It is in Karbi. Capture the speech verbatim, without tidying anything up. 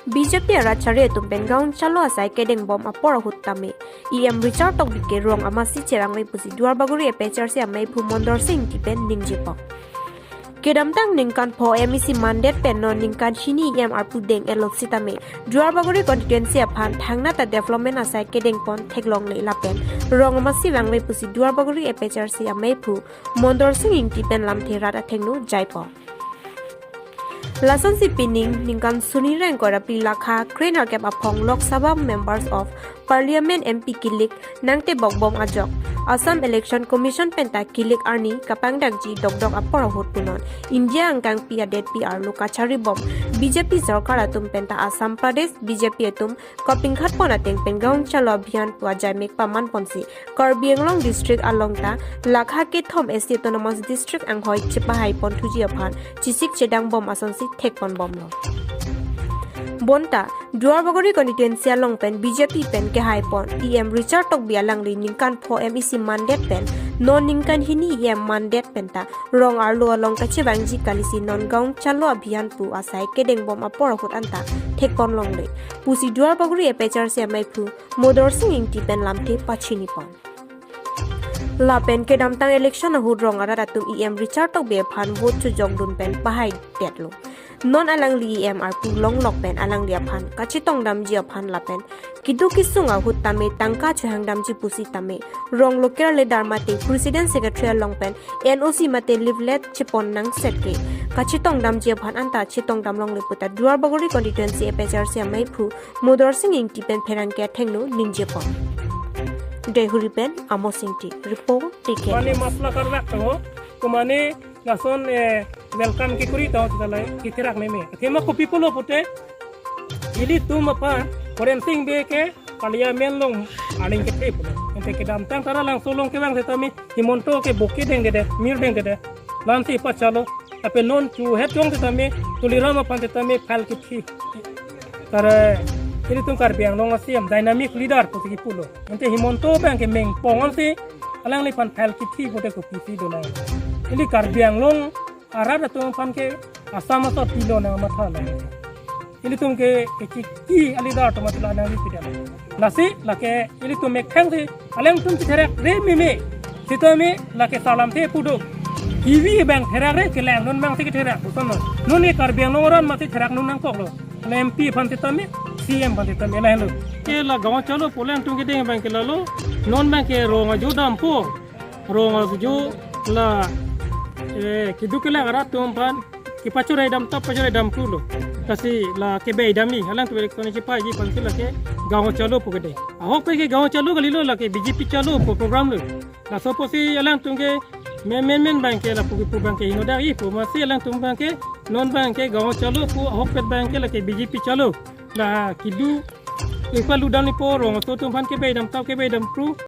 B J P arat chari atum pen gaon chalo asai kedeng bom apor ahut tame E M Richard Tokbi ke rong amasi chevangve pusi Duarbagori A P H L C ameiphu Mondor Sing Ingti pen ningjepo. Kedamtang ningkan pho M E C mandet pen non ningkan hini E M arpu deng-etlo sitame Duarbagori constituency aphan thangnatta development asai kedeng pon theklongle lapen rong amasi vangve pusi Duarbagori A P H L C ameiphu Mondor Sing Ingti pen lamthe rat athengno jaipo. Lasonsi pining ningkan suri ingkoi ra phli lakha krenerkep aphong Lok Sabha members of Parliament M P kilik nangtebok bom ajok Assam Election Commission penta kilik arni kapangdakji dokdok apor ahut punon India angkangpi adetpi arlo kachari bom B J P sorkar atum penta Assam Pradesh B J P atum kapingkhat pon ateng pen gaon chalo abhiyan pu ajaimek paman ponsi Karbi Anglong district along ta lakha kethom S T Autonomous District anghoi chepahai pon thuji aphan chesik chedang bom asonsi thek pon bomlo. Bonta Duarbagori constituency along pen B J P pen kehai pon E M Richard Tokbi alangli ningkan pho M E C mandet pen non ningkan hini E M mandet penta rong arlo along kachevangji kalisi non gaon chalo abhiyan pu asai kedeng bom apor ahut anta thek pon longle pusi Duarbagori A P H L C ameiphu Mondor Sing Ingti pen lamthe pachini pon. Lapen kedamtang election ahut rong arat atum E M Richard Tokbi aphan vote chojokdun pen pahai detlo. Non alangli E M arpu longlok pen alangli aphan kachetongdamji aphan lapen keduk kesung ahut tame tangka chohangdamji pusi tame rong local leader mate president secretary along pen N O C mate leaflet chepon nangset ke kachetongdamji aphan anta chetongdam longle puta Duarbagori constituency A P H L C ameiphu Mondor Sing Ingti pen pherangke athengno ningjepo. Deihori pen Amos Ingti report, T K Mane News. Masla karlak to, kumane lason, eh, welcome kekuri to, kita lai kitherak meme. Athema kopi pulo pute, ilitum aphan Horen Sing Bey ke Parliament along aling kethe pulo. Ante kedamtang Taralangso along kevang setame Himanta ke boke dengdede, mir dengdede. Lamsi pachalo, ape non chu het jong setame, Tuliram aphan setame phal kithi. Tare, ilitum Karbi Anglong a-C E M dynamic leader pusi kipulo. Ante Himanta abang ke meng pongonsi, alangliphan phal kithi pute kopisi dolang. Ili Karbi Anglong arat atum aphan ke Assam aso pilo nang matha lang. Ilitum ke kechiki a-leader atum atula nang pidam. Lasi lake ilitum mekhang si alangtum si therakre meme. Sitame lake salam the pudo. Kivi abang therakre kelang non abang si ketherak puson non. Non ke Karbi Anglong arat mati therak non nangkoklo. La M P aphan sitame, C E M aphan sitame lahenlo. Ke la gaon chalo pu alangtum kedeng abang ke lalo. Non abang ke rong ajo dampo. Rong ajo la, eh, keduk kelak arat atum aphan kepachorei dam tap pachorei dam pulo. Lasi la kebei damji, alangtum election chepaiji aphan si lake gaon chalo pu kedeng. Ahokpet ke gaon chalo kalilo, lake B J P chalo pu program lo. Laso apotsi alangtum ke men men men abang ke lapu kipu abang ke hingno dak-i pu, amatsi alangtum abang ke non abang ke gaon chalo pu, ahokpet abang ke lake B J P chalo. La keduk ipa ludam nipo, rong aso atum aphan kebei dam tap kebei dam kru.